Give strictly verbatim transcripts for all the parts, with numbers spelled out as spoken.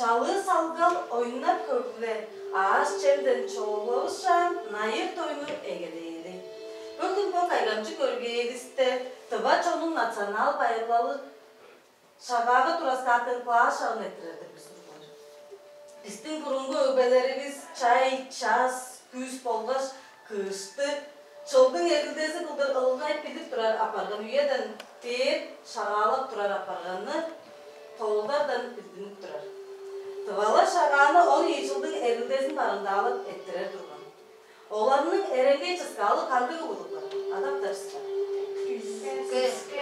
Чалыы салгал ойнап-хөгле, аъш-чемден чоолавышаан, найыр-дойну эгелээли. Бөгүн бо кайгамчык өргээвисте тыва чоннуң национал байырлалы Шагаага тураскааттыг класс шагын эрттирер-дир бис, уруглар. Бистиң бурунгу өгбелеривис чай, час, күс болгаш кышты чылдың эрилдези кылдыр ылгай билип турар апарган үеден бээр шагаалап турар апарганы тоолдардан билдинип турар. Тывалар шагааны он ийи чылдың эрилдезин барымдаалап эрттирер турган. Оларның эреңгей чыскаалы кандыг улуглар? Адап-даа чыскаар. Күске,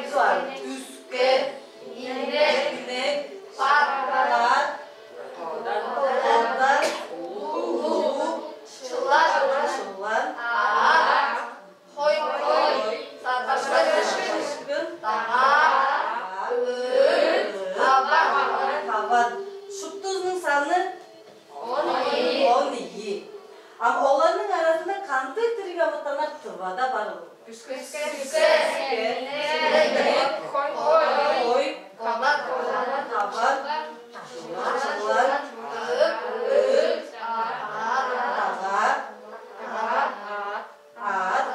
күске, инек, инек, пар, пар, одар, улуг, улуг, чылан, чылан, аът, хой, хой, саркашкын, саркашкын, дагар, өл, хаван. Хаван. Шуптузунуң саны он ийи. Он ийи. Ам оларның аразында кандыг дириг амытаннар Тывада бар ол? Күске. Күске. Хой. Хой. Хой. Кабан. Кабан. Чылан. Чылан. Өл. Өл. Дагар. Аът. Аът.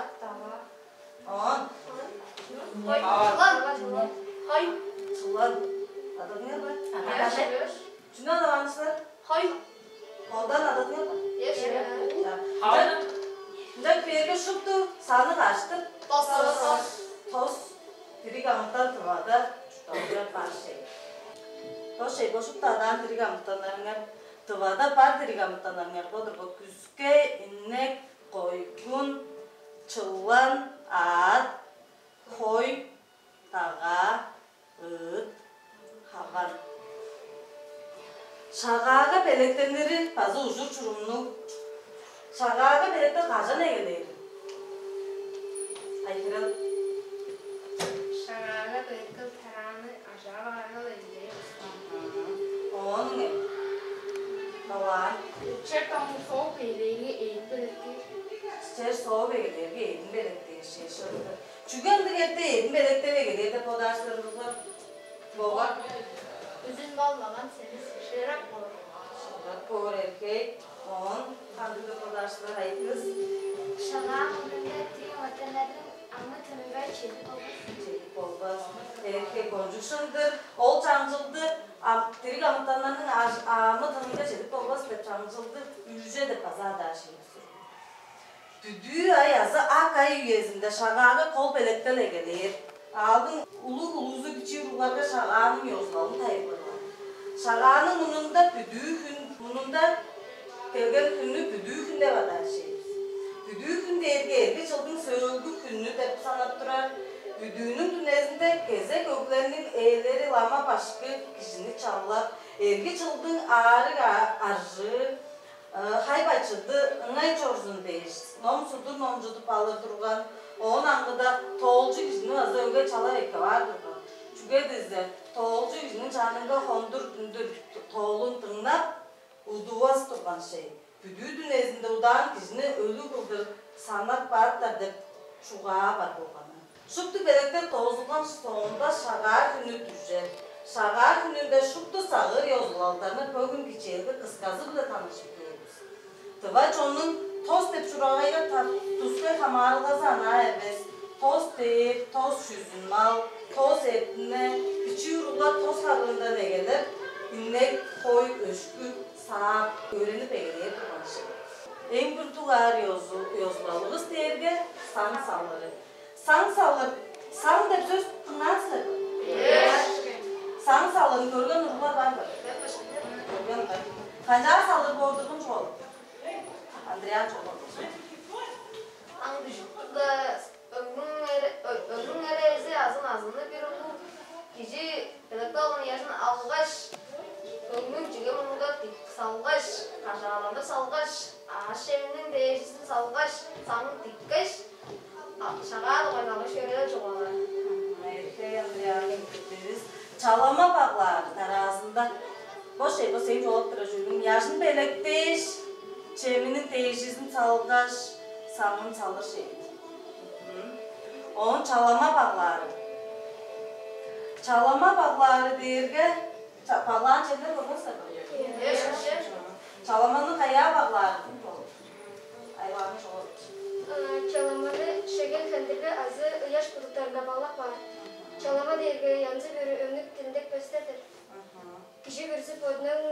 Он. Хой. Чылан. Хой. Чылан. Адыңар бар? Аш. Чүнү адаанчылар? Хой. Одан адатыңар ба? Эш. Ынча берге шупту саны каштыр? Тос. Тос. Дириг амытан Тывада чуртталган бар шей. Бо шей, бо шупту адаан дириг амытаннарыңар, Тывада бар дириг амытаннарыңар бодур бо күске, инек, койгун, чылан, аът, хой, дагаа, ыыт, хаван. Шагаага белектеннери база ужур-чурумнуг. Шагаага белектер кажан эгелээр? Айхырал. Шагаага белектер тарааны ажаап аарал эгелээр. Оон ыңай. Балаан. Чер таңны соол белеге ээн белектер. Чер соол белеге ээн белектер, шешилди. Чүге ындыг эрте ээн белектер эгелээр деп бодаар силер, уруглар? Богар. Үзүн болмаган семис шыырак боор. Шыырак боор, эргей. Оон кандыг деп бодаар силер, Айгыз? Шагаа мурнунда дириг амытаннарның амы-тынынга чедип болбас. Чедип болбас. Эргей, кончуг шын-дыр. Ол чаңчылды ам-, дириг амытаннарның аж-, амы-тынынга чедип болбас деп чаңчылды үүже деп база адаар шей. Бүдүү ай азы ак ай үезинде шагаага кол белектел эгелээр. Аалдың улуг улузу бичии уругларга шагааның ёзулалын тайылбырлаар. Шагааның мурнунда бүдүү хүн, мурнунда келген хүннү бүдүү хүн деп адаар шей бис. Бүдүү хүн дээрге эрги чылдың сөөлгү хүннү деп санап турар. Бүдүүнүң дүнезинде кезек өглерниң ээлери лама башкы кижини чалап, эрги чылдың аарыг а-, аржыы, Э, хай-бачыды ыңай чорзун дээш, ном-судур номчудуп алыр турган, оон аңгыда тоолчу кижини база өгге чалап эккеп аар турган. Чүге дизе, тоолчу кижиниң чанынга хондур-дүндүр тоолун дыңнап, удувас турган шей. Бүдүү дүнезинде удаан кижини өлүг кылдыр санап каапкан деп чугаа бар болганы. Шупту белектер доозулган соонда шагаа хүнү дүжер. Шагаа хүнүнде шупту сагыыр ёзулалдарны бөгүн кичээлге кысказы-биле таныжып көөр бис. Тыва чоннуң тос деп чурагайга тап-, тускай хамаарылгазы анаа эвес. Тос дээр, тос чүзүн мал, тос эртине, бичии уруглар тос харыындан эгелеп, инек, хой, өшкү, саап, өөренип эгелээр турган шей. Эң бир дугаар ёзу-, ёзулалывыс дээрге саң салыры. Саң салыр. Саң деп сөс дыңнаан силер бе? Саң салырын көрген уруглар бар бе? Көрген бар. Канчаар салыр боор турган чугаалап? Андриан чугаалап. Аңдыжыпкында өңнүң эре-, ө-, өңнүң эрези азын-азыны бир улуг кижи белекте алган ыяжын алгаш, өңнүң чиге мурнунга дик салгаш, кажааланыр салгаш, аъш-чеминиң дээжизин салгаш, саңын диккеш, а, шагаа дугайында алгаш, чөрээл чугаалаар. Эртей Андрианның күдүвүс чалама баглаар тараазында. Бо шей, бо сээң чугаалап турар чүүлүң. Ыяжын белеткээш, чеминиң дээжизин салгаш, саңын салыр шей. Мгм. Оон чалама баглаары. Чалама баглаары дээрге Ча- Баглаан черлер көрген силер бе? Чаламаны каяа баглаар? Айылааны чогул. Чаламаны шеген хендирге азы ыяш будуктарында баглап каар. Чалама дээрге янзы-бүрү өңнүк тиндек пестер-дир. Кижи бүрүзү бодунуң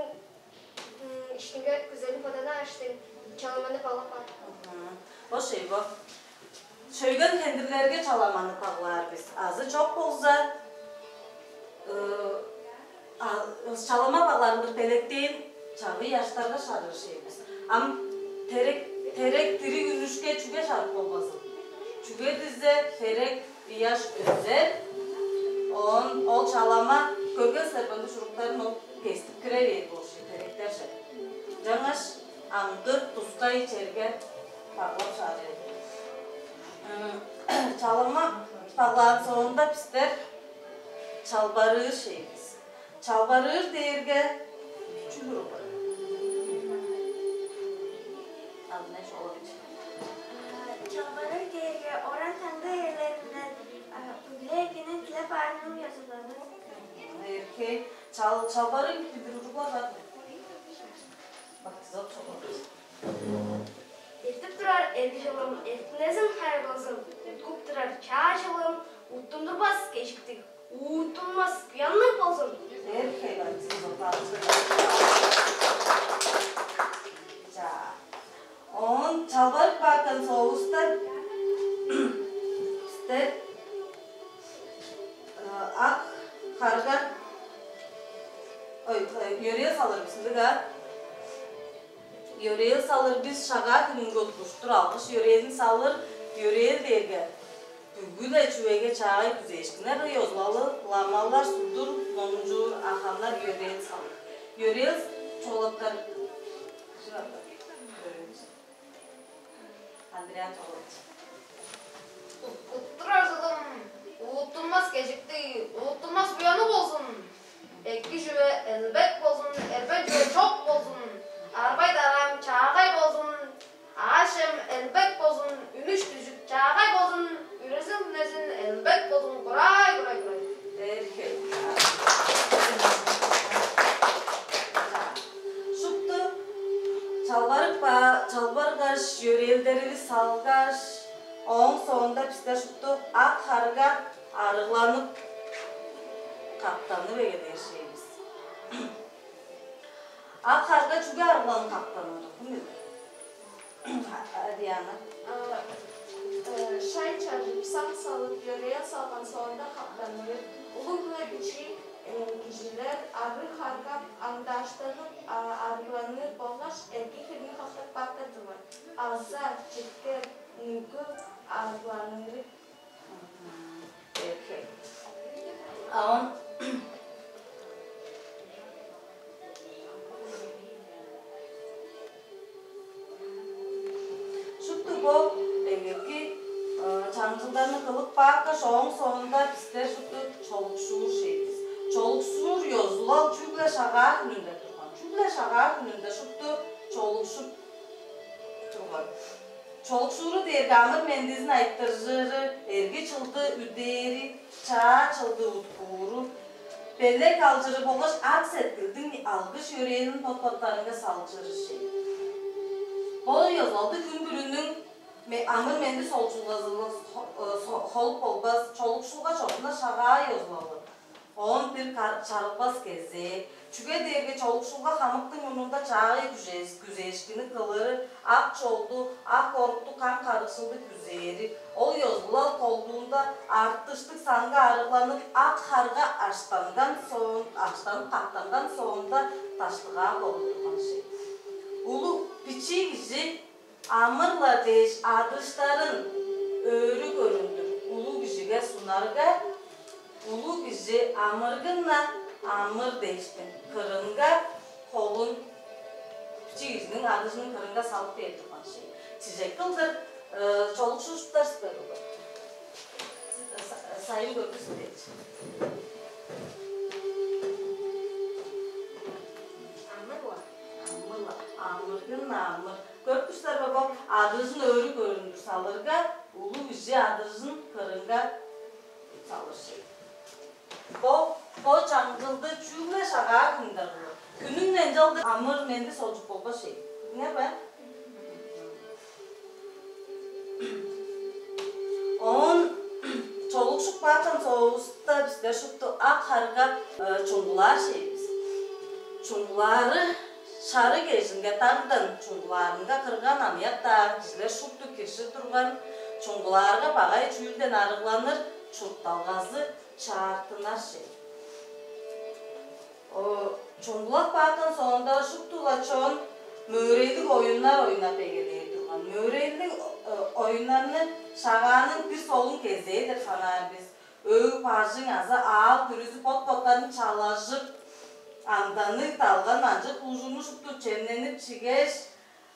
иштинге күзелин бодана аштын чаламаны баглап каар. Бо шей бо. Шөйген хендирлерге чаламаны баглаар бис. Азы чок болза, чалама багларындыр белектейин чагый аштарга шарыыр шей бис. Ам терек терек дириг үнүшке чүге шарып болбазын? Чүге дизе терек ыяш өзер, оон ол чалама көрген силер бе, ындыг чуруктарын ол кестип кире бээр болуш, теректерже. Жаңаш аңгы тускай черге баглап шаар эди. Чалама баглаан соонда бистер чалбарыыр шей бис. Чалбарыыр дээрге чүл урупар? Алдына чогулчу. Чалбарыыр дээрге оран таңды ээлеринден бүгле эгенин тилеп аарының ёзуланы. Эркей чал чалбарыыр билдир уруглар бар. Бактызал чогулчу. Эртип турар эрги чылым эртинезин хайырлазын, уткуп турар чаа чылым уттундурбас кежиктиг, уутунмас буянныг болзун. Эр хевертиң зылбаалчы. Чаа. Оон чалбарып каапкан соовустан бистер ак харга ой, йөрээ салыр бис ындыг а. Йөрээ салыр бис шагаа хүнүнге уткуштур алгыш йөрээлин салыр йөрээл дээрге бүгү-ле чүвеге чаагай күзээшкиннер ёзулалы ламалар судур номчуур ахамнар йөрээл салыр. Йөрээл чугаалаптар. Андриан Чогулович. Уттур ажылым, уттунмас кежикти, уттунмас буяны болзун. Эки чүве элбек болзун, эрбен чүве чок болзун. Арбай дараам чаагай болзун. Аъш-чем элбек болзун, үнүш-дүжүк чаагай болзун, үрезин-хүнезин элбек болзун, курай, курай, курай. Эрхе. Шупту чалбарып чалбаргаш, йөрээлдеривис салгаш, ооң соонда бистер шупту ак харга арыгланып, каптанып эгелээр шивис. Ак харга чүге арыгланып каптаныр? Кым билир? Диана. Шай чажып, саң салып, йөрээ салган соонда каптаныр. Улуг биле бичии кижилер ары харгап, аңдааштанып арыгланыр болгаш эрги хирни каптап баартар турган. Алза, читкер, нүгү арыгланыры. Эрхе. Аан. Шупту бо эгеки чаңчылдарны кылып баакка, ооң соонда бистер шупту чолукшуур шей бис. Чолукшуур ёзулал чүгле шагаа хүнүнде турган. Чүгле шагаа хүнүнде шупту чолукшуп турган. Чолукшууру дээрге амыр-мендизин айтыржыры, эрги чылды үдээри, чаа чылды уткууру, белек алчыры болгаш ак сеткилдиң алгыш-йөрээлин бот-боттарынга салчыры шей. Бо ёзулалды хүн бүрүнүң амыр-менди солчулгазылы холуп болбас, чолукшулга чорзунда шагаа ёзулалы. Оон бир чарылбас кезээ, чүге дээрге чолукшулга хамыктың мурнунда чаагай күзээшкини кылыры, ак чолду, ак орукту, каң карыкшылды күзээри, ол ёзулал колдуунда артыштыг санга арыгланып, ак харга аштанган соон, аштанып каптанган соонда даштыгаа болуп турган шей. Улуг бичии кижи амыр-ла дээш адыштарын өрү көрүндүр улуг кижиге сунарга, улуг кижи амыргын-на амыр дээштиң кырынга холун бичии кижиниң адыжының кырынга салып бээр турган шей. Чижек кылдыр чолукшуштар силер улар. Сайын көрдүс дээш. Амыр-ла. Амыр-ла. Амыргын-на амыр. Көрүп турсуңар бе, бо адыжын өрү көрүндүр салырга, улуг кижи адыжын кырынга салыр шей. Бо Бо чаңчылды чүгле шагаа хүнүнде кылыр. Хүнүң ынчалдыр амыр-менди солчуп болбас чүве. Дыңнаар бе? Оон чолукшуп каапкан соовуста бистер шупту ак харга, э, чуңгулаар чүве бис. Чуңгулаары шарыг эжинге, дагдан чуңгулаарынга кырган аныяк-даа кижилер шупту киржир турган, чуңгулаарга багай чүүлден арыгланыр, чуртталгазы чаартынар чүве. О, чуңгулап каапкан соонда шупту-ла чон мөөрейлиг оюннар ойнап эгелээр турган. Мөөрейлиг, э, оюннарны шагааның бир солун кезээ деп санаар бис. Өг-бажың азы аал бүрүзү бот-боттарын чалажып, амданныг далган-манчы куужурну шупту чемненип, чигеш,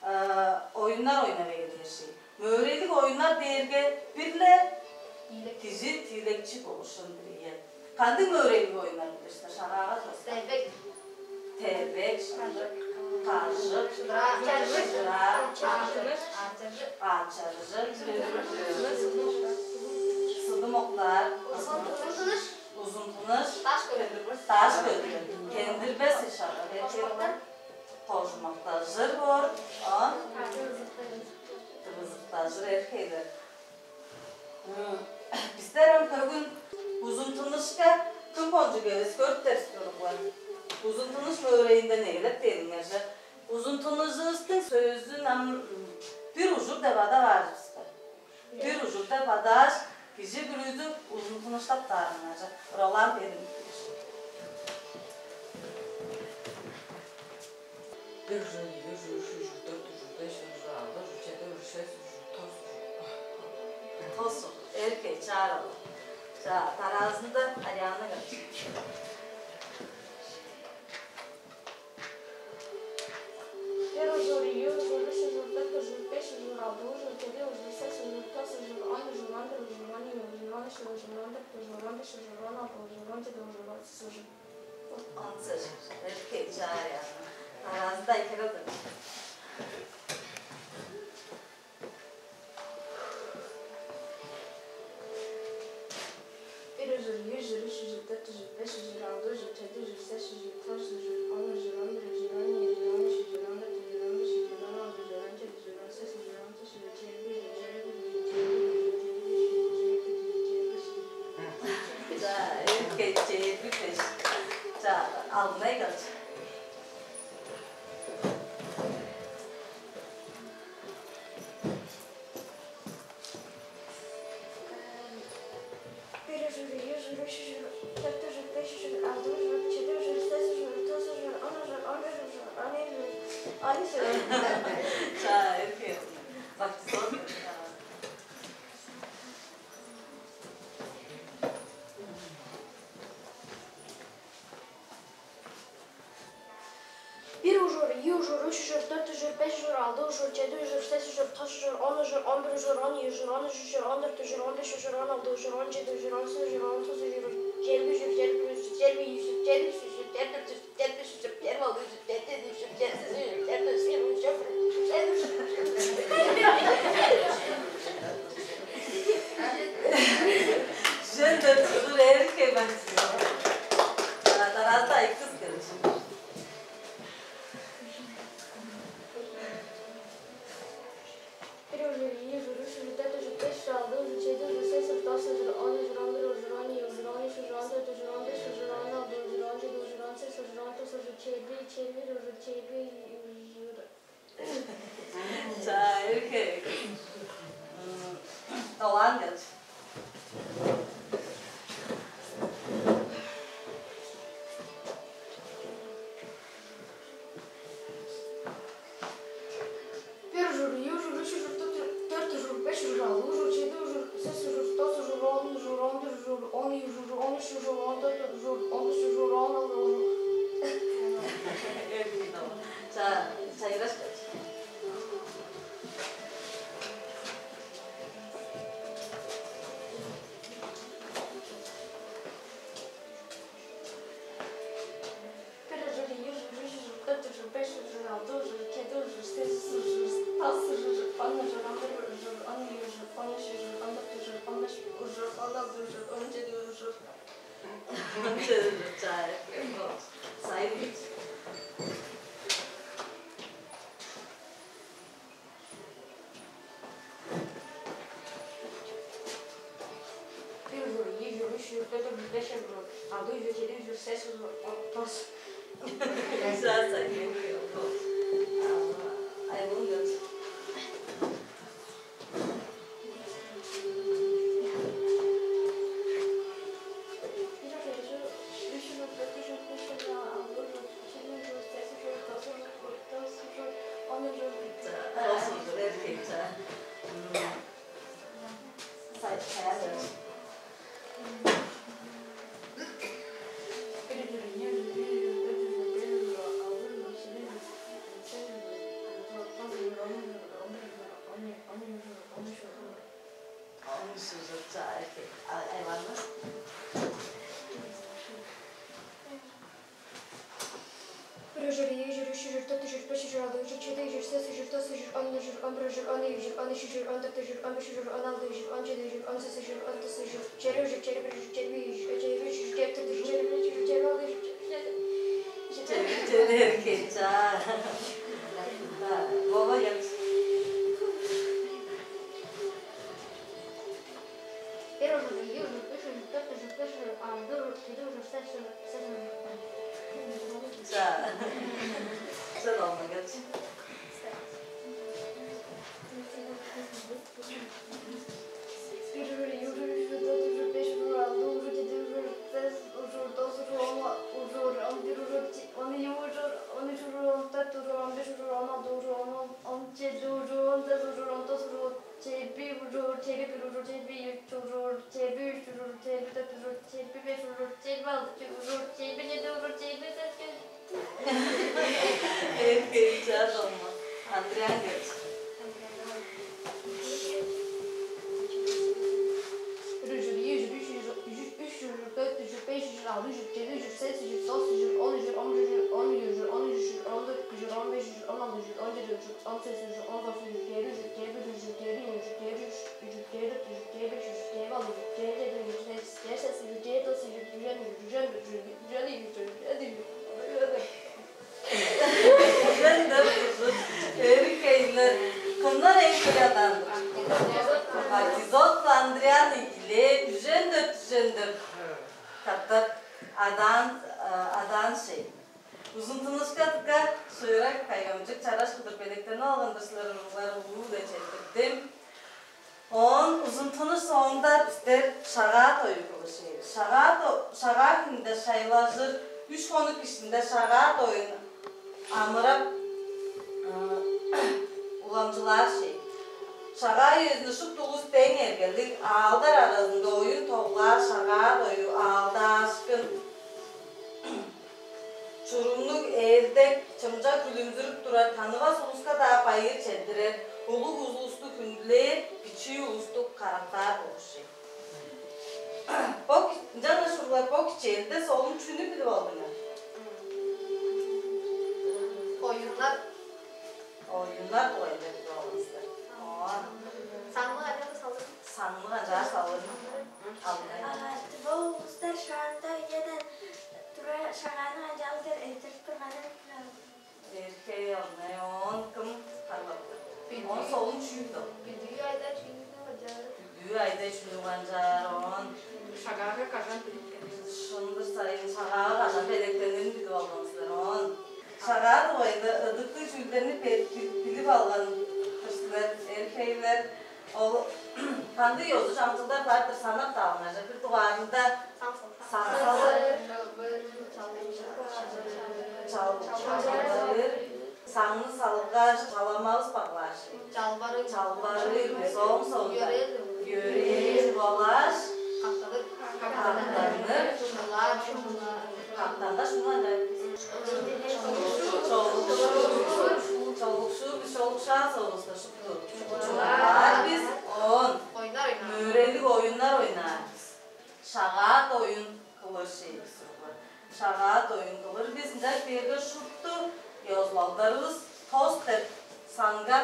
э, оюннар ойнап эгелээр чүве. Мөөрейлиг оюннар дээрге бир-ле кижи тиилекчи болушун-дур ийин. Кандыг мөөрейлиг оюннар билир силер? Шагаага чорза. Тевек. Тевек, кажык, кажык, шыдыраа, шыдыраа, ачаржык, ачаржык, сыдым октаар, узун тыныш, узун тыныш, даш көдүрүп, даш көдүрүп, кендирбес ишара, кожумактажыр боор, а? Тывызыктажыр эрхейлер. М, бистер ам бөгүн узун тынышка кым кончуг эвес көрүптер туруңар. Узун тыныш мөөрейинден эгелеп бериңерже. Узун тынышывыстың сөзүн ам, м, бир ужур деп адап аар бис бе? Бир ужур деп адааш, кижи бүрүзү узун тыныштап каарыңарже. Ролан бериң. Бир ужур, ийи ужур, үш ужур, дөрт ужур, беш ужур, алды ужур, чеди ужур, сес ужур, тос ужур. Тос ужур. Эркей, чаар ол. За, дараазында Ариана кырчы. Бир ужур, ийи ужур, үш ужур, дөрт ужур, беш ужур, алды ужур, чеди ужур, сес ужур, тос ужур, он ужур, он бир ужур, он ийи ужур, он үш ужур, он дөрт ужур, он беш ужур, он алты ужур, он чеди ужур, отуз ужур. Онза эркек чаар яны. Аразында экирелдир. Бир ужур, ийи ужур, үш ужур, дөрт ужур, беш ужур, алды ужур, чеди ужур, сес ужур, тос ужур, он ужур, он бир ужур, он ийи ужур, он үш ужур, он дөрт ужур, он беш ужур, он алты ужур, он чеди ужур, он сес ужур, он тос ужур, чээрби ужур, чээрби ужур, чээрби ужур, чээрби ужур, чээрби ужур. За, эркек чээрби беш. За, алдынай калчы. Бир ужур, ийи ужур, үш ужур, дөрт ужур, беш ужур, алды ужур, чеди ужур, сес ужур, тос ужур, он ужур, он бир ужур, он ийи ужур, он үш ужур. За, эркек. Бактизон. Бир ужур, ийи ужур, үш ужур, дөрт ужур, беш ужур, алды ужур, чеди ужур, сес ужур, тос ужур, он ужур, он бир ужур, он ийи ужур, он үш ужур, он дөрт ужур, он беш ужур, он алты ужур, он чеди ужур, он тос ужур, чээрби ужур, чээрби ужур, чээрби ийи ужур, чээрби үш ужур, чээрби дөрт ужур, чээрби беш ужур, чээрби алты ужур, чээрби чеди ужур, чээрби сес ужур, чээрби тос ужур, чээрби ужур. Жөн дөрт ужур эркек бактизон. Дараазында айкыс келчи. Бир ужур, ийи ужур, үш ужур, дөрт ужур, беш ужур, алды ужур, чеди ужур, сес ужур, тос ужур, он ужур, он бир ужур, он ийи ужур, он үш ужур, он дөрт ужур, он беш ужур, он алты ужур, он чеди ужур, он сес ужур, он тос ужур, чээрби, чээрби бир ужур, чээрби ужур. За, эркек. М, Долаан кел. Бир ужур, ийи ужур, үш ужур, дөрт ужур, беш ужур, алды ужур, чеди ужур, сес ужур, тос ужур, он ужур, он бир ужур, он ийи ужур, он үш ужур, он дөрт ужур, он беш ужур, он алты ужур. За, чайгаш кел. Бир ужур, ийи ужур, үш ужур, дөрт ужур, беш ужур, алды ужур, чеди ужур, сес ужур, тос ужур, он ужур, он бир ужур, он ийи ужур, он үш ужур, он дөрт ужур, он беш ужур, он алты ужур, он чеди ужур. Чыдыр чаа. Сайын. Бир ужур, ийи ужур, үш ужур, дөрт ужур, беш ужур, алды ужур, чеди ужур, сес ужур, тос. Чаа, сайын. Айлыын. Ону сүзүп чаа, айланыр. Бир ужур, ийи ужур, үш ужур, дөрт ужур, беш ужур, алды ужур, чеди ужур, сес ужур, тос ужур, он ужур, он бир ужур, он ийи ужур, он үш ужур, он дөрт ужур, он беш ужур, он алды ужур, он чеди ужур, он сес ужур, он тос ужур, чээрби ужур, чээрби бир ужур, чээрби ийи ужур, чээрби үш ужур, чээрби дөрт ужур, чээрби беш ужур, чээрби алды ужур, чээрби чеди. Чедер кечаа. Вова, кел. Бир ужур, ийи ужур, үш ужур, дөрт ужур, беш ужур, алды ужур, чеди ужур, сес ужур, сес ужур. Чаа. Чаа, Вова, кел. Бир ужур, ийи ужур, үш ужур, дөрт ужур, беш ужур, алды ужур, чеди ужур, сес ужур, тос ужур, он ужур, он бир ужур, он ийи ужур, он үш ужур, он дөрт ужур, он беш ужур, он алды ужур, он чеди ужур, он сес ужур, он тос ужур, чээрби ужур, чээрби бир ужур, чээрби үш ужур, чээрби үш ужур, чээрби дөрт ужур, чээрби беш ужур, чээрби алды ужур, чээрби чеди ужур, чээрби сес ужур. Эргей чаа, Дома. Андриан, кел. Бир ужур, ийи ужур, үш ужур, үш ужур, дөрт ужур, беш ужур, алды ужур, чеди ужур, сес ужур, тос ужур, он ужур, он бир ужур, он ийи ужур, он үш ужур, он дөрт ужур, он беш ужур, он алды ужур, он чеди ужур, он сес ужур, он тос ужур, чээрби ужур, чээрби бир ужур, чээрби ийи ужур, чээрби үш ужур, чээрби дөрт ужур, чээрби беш ужур, чээрби алды ужур, чээрби чеди ужур, чээрби сес ужур, чээрби тос ужур, үжен ужур, үжен бир ужур, үжен ийи ужур, үжен үш ужур. Үжен дөрт ужур. Эргейлер. Кымнар эң хөй адаан-дыр? Эпизод Андриан ийилээ, үжен дөрт, үжен дөрт. Катап адаан, адаан шей. Узун-Тынышка дыка шыырак, кайгамчык чараш кылдыр белеткенип алган-дыр силер, уруглар, улуу-биле четтирдим. Оон Узун-Тыныш соонда бистер Шагаа дою кылыр шей бис. Шагаа до-, Шагаа хүнүнде шайлажыр үш хонук иштинде Шагаа доюн амырап, ы, уламчылаар шей. Шагаа үезинде шупту улус дең эргелиг, аалдар аразында оюн-тоглаар, Шагаа дою аалдаашкын. Чуругнуг, ээлдек, чымчак хүлүмзүрүп турар, танывас улуска-даа байыр чедирер, улуг улусту хүндүлээр, бичии улусту карактаар болур шей. Бо ки-, ынчангаш уруглар, бо кичээлде солун чүнү билип алдыңар? Оюннар. Оюннар дугайында билип алдыңар силер. Оон Саңны канчаар салыр? Саңны канчаар салыр? Алдыңар. А, тыва улустар шаанда үеден тура Шагааны канчалдыр эрттирип турганын билип алдым. Эргей алдыңар. Оон кым харыылапты? Оон солун чүү-дүр ол? Бүдүү айда чүнү канчаар? Бүдүү айда чүнү канчаар, оон Шагаага кажан билип келген? Шын-дыр, сайын Шагаага кажан белеткенин билип алган силер, оон Шагаа дугайында ыдыктыг чүүлдерни бе-, би-, билип алган-дыр силер, эргейлер. Ол кандыг ёзу-чаңчылдар бар-дыр, санап-даа алыңар. Бир дугаарында саңсалыр, чал-, чалбарыр, саңны салгаш, чаламавыс баглааш. Чалбарыг. Чалбарыг, ооң соонда йөрээл. Йөрээл болгаш каттаныр. Каттаныр. Чуңгулаар, чуңгулаар. Каттангаш, мынча чолукшуур, чолукшуур, чолукшаар соовуста шупту. Чуңгулаар бис, оон ойнаар, ойнаар. Мөөрелиг оюннар ойнаар бис. Шагаа доюн кылыр шей бис. Шагаа доюн кылыр бис, ынчап бээрге шупту ёзулалдарывыс тос деп санга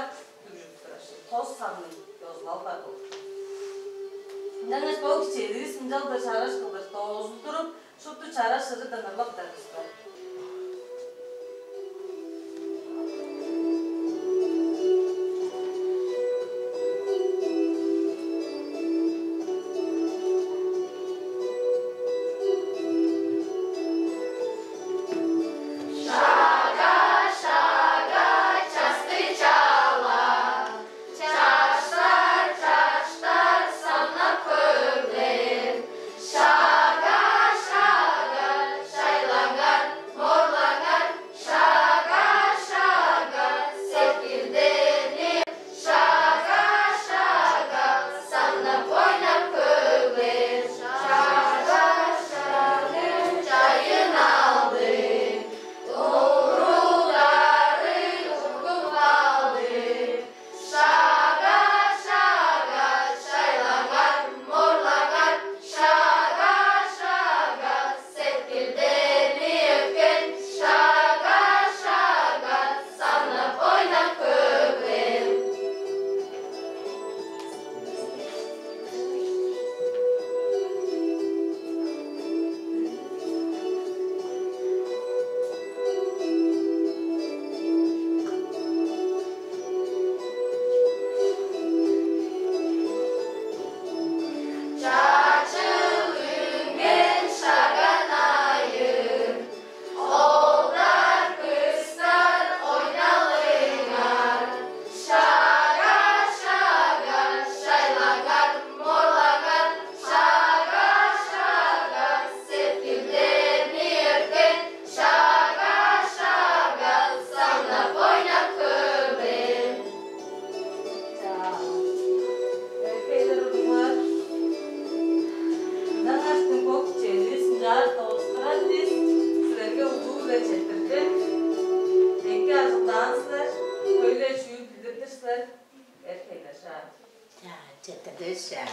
дүгжүп турар шей. Тос санныг ёзулал бар болур. Ынчангаш бо кичээливис мынчалдыр чараш кылдыр доозулдуруп, шупту шыдыдан ырлап-даа туспайн. Чаштар, чаштар, самнап көглер, шага, шага, шайлаңар, морлаңар, шага, шага, сеткилдени, шага, шага, самнап ойнап көглер, шага, шага, чайын алды, уруглары уруглуп алды. Шага, шага, шайлаңар, морлаңар, шага, шага, сеткилдени өпкен, шага, шага, самнап ойнап көглер. Чачыл үнген шаганайы, олдар, кыстар, ойналыңар, шага, шага, шайлаңар, морлаңар, шага, шага, сеткилдени өпкен, шага, шага, самнап ойнап көглер. Чаа, эргейлер, уруглар, ынаңаштың бо кичээни ынчаар доостурар бис. Силерге улуу-биле четтирдим. Эки ажылдаан силер, хөй-ле чүүл билир-дир силер. Эргейлер, чаа. Чаа, четтирдивис, чаа.